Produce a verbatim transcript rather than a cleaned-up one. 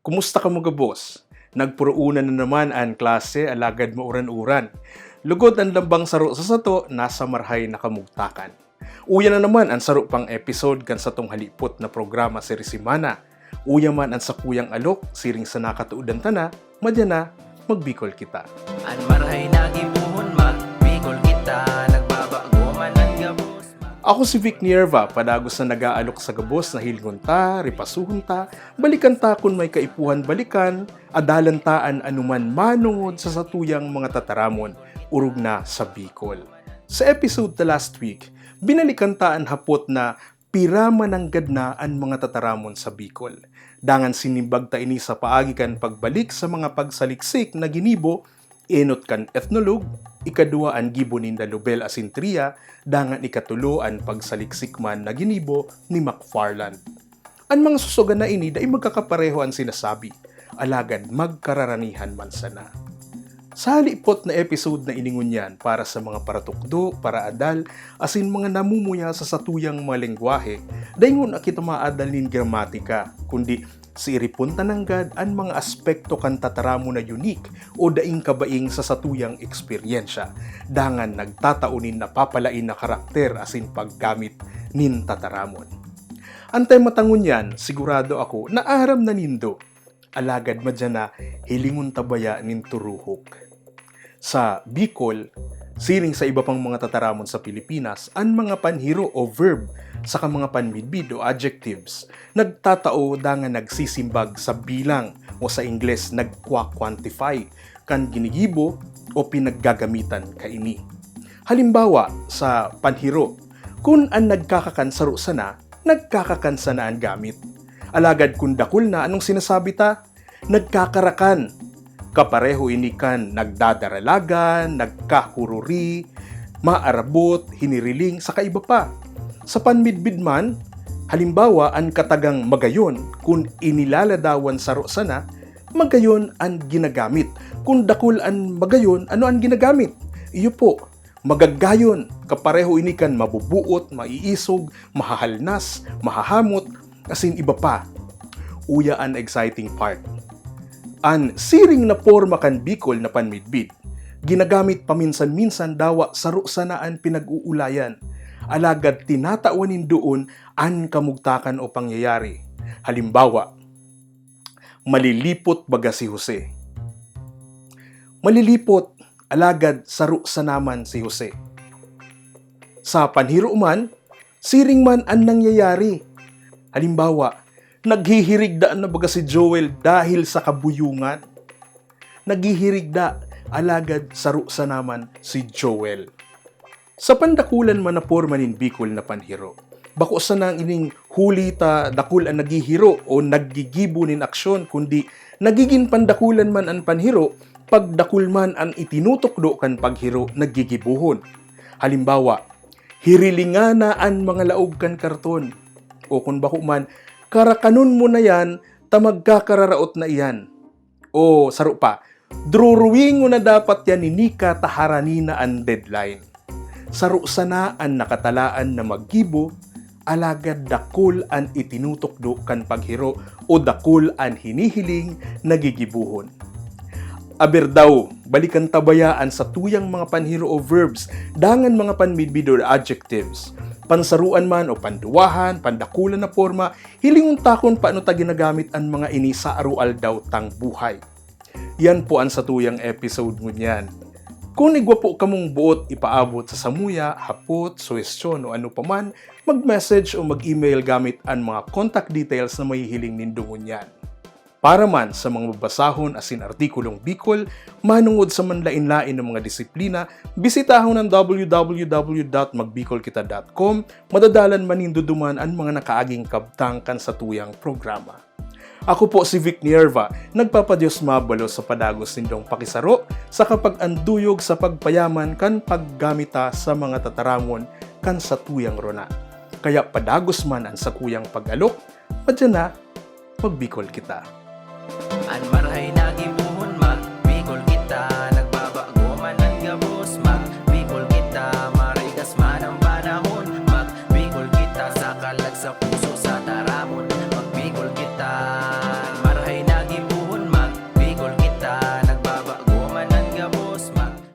Kumusta kamo gabos? Nagpuruunan na naman an klase, alagad mauran-uran. Lugod an lambang saro sa sato, nasa marahay na kamugtakan. Uya na naman an saro pang episode kan satong halipot na programa siri semana. Uya man an sakuyang alok, siring sa nakatuodan ta na, madya na, magbikol kita. An marahay na gibohon, magbikol kita, nagbabago man an gabos. Ako si Vic Nierva, padagos na nag-aalok sa gabos na hilngon ta, ripasuhon ta, balikan ta kun may kaipuhan balikan, adalan ta an anuman manongod sa satuyang mga tataramon, orog na sa Bicol. Sa episode ta last week, binalikan ta an hapot na pira mananggad na an mga tataramon sa Bicol. Dangan sinimbag ta ini sa paagi kan pagbalik sa mga pagsaliksik na ginibo, enot kan ethnologue, ikadwa an gibo ni Lobel asin Tria, dangan ikatulo an pagsaliksik man na ginibo ni McFarland. An mga susugan na ini dai magkakapareho an sinasabi, alagad magkararanihan man sana. Sa halipot na episode na ini ngunyan para sa mga paratukdo, paraadal, asin mga namumuya sa satuyang mga lengwahe, dai ngona kita maadal nin gramatika, kundi siiripon ta nanggad an mga aspekto kan tataramon na unique o daing kabaing sa satuyang eksperyensya, dangan nagtatao nin napapalain na karakter asin paggamit nin tataramon. An tema ta ngunyan, sigurado ako na aram na nindo, alagad madya na hilingon ta baya nin turuhok. Sa Bicol, siring sa iba pang mga tataramon sa Pilipinas, an mga panhiro o verb saka mga panmidbid o adjectives nagtatao dangan nagsisimbag sa bilang o sa Ingles nagkwa-quantify kan ginigibo o pinaggagamitan kaini. Halimbawa, sa panhiro, kun an nagkakakan saro sana, nagkakakan sana an gamit. Alagad kun dakul na, anong sinasabi ta? Nagkakarakan. Kapareho ini kan nagdadaralagan, nagkahururi, maarabot, hiniriling, saka iba pa. Sa panmidbid man, halimbawa, an katagang magayon, kun inilaladawan saro sana, magayon an ginagamit. Kun dakul an magayon, ano an ginagamit? Iyo po, magagayon, kapareho ini kan mabubuot, maiisog, mahahalnas, mahahamot, asin iba pa. Uya an exciting part. An siring na porma kan Bicol na panmidbid, ginagamit paminsan-minsan dawa saro sana an pinag-uulayan, alagad tinatawan nin doon an kamugtakan o pangyayari. Halimbawa, malilipot baga si Jose. Malilipot, alagad saro sana man si Jose. Sa panhiro man, siring man an nangyayari. Halimbawa, naghihirigda na baga si Joel dahil sa kabuyungan. Naghihirigda, alagad saro sana man si Joel. Sa pandakulan man na porma nin Bicol na panhiro, bako sana ining huli ta dakul an naghihiro o naggigibo nin aksyon, kundi nagigin pandakulan man an panhiro pag dakul man an itinutukdo kan paghiro na gigibohon. Halimbawa, hirilingana an mga laog kan karton. O kun bako man, karakanon mo na yan ta magkakararaot na iyan. O saro pa, druruwingon na dapat yan ni Nika ta harani na an deadline. Saro sana an nakatalaan na maggibo, alagad dakul an itinutukdo kan paghiro o dakul an hinihiling na gigibohon. Aber daw, balikan ta baya an satuyang mga panhiro o verbs, dangan mga panmidbid o adjectives. Pansaruan man o panduwahan, pandakulan na porma, hilingon ta kun paano ta ginagamit an mga ini sa aroaldaw tang buhay. Yan po an satuyang episode ngunyan. Kun igwa po kamong boot ipaabot sa samuya, hapot, suhestyon o ano pa man, mag-message o mag-email gamit an mga contact details na mahihiling nindo ngunyan. Para man sa mga babasahon asin artikulong Bicol, manongod sa manlaen-laen na mga disiplina, bisitahon an w w w dot magbicolkita dot com, madadalan man nindo duman an mga nakaaging kabtang kan satuyang programa. Ako po si Vic Nierva, nagpapadiyos mabalos sa padagos nindong pakisaro sa kapag-anduyog sa pagpayaman kan paggamit ta sa mga tataramon kan satuyang rona. Kaya padagos man an sakuyang pag-alok, madya na, magbikol kita. An marahay na gibohon, magbikol kita, nagbabago man an gabos, magbikol kita, marigas man an panahon, magbikol kita sa kalag sa puso.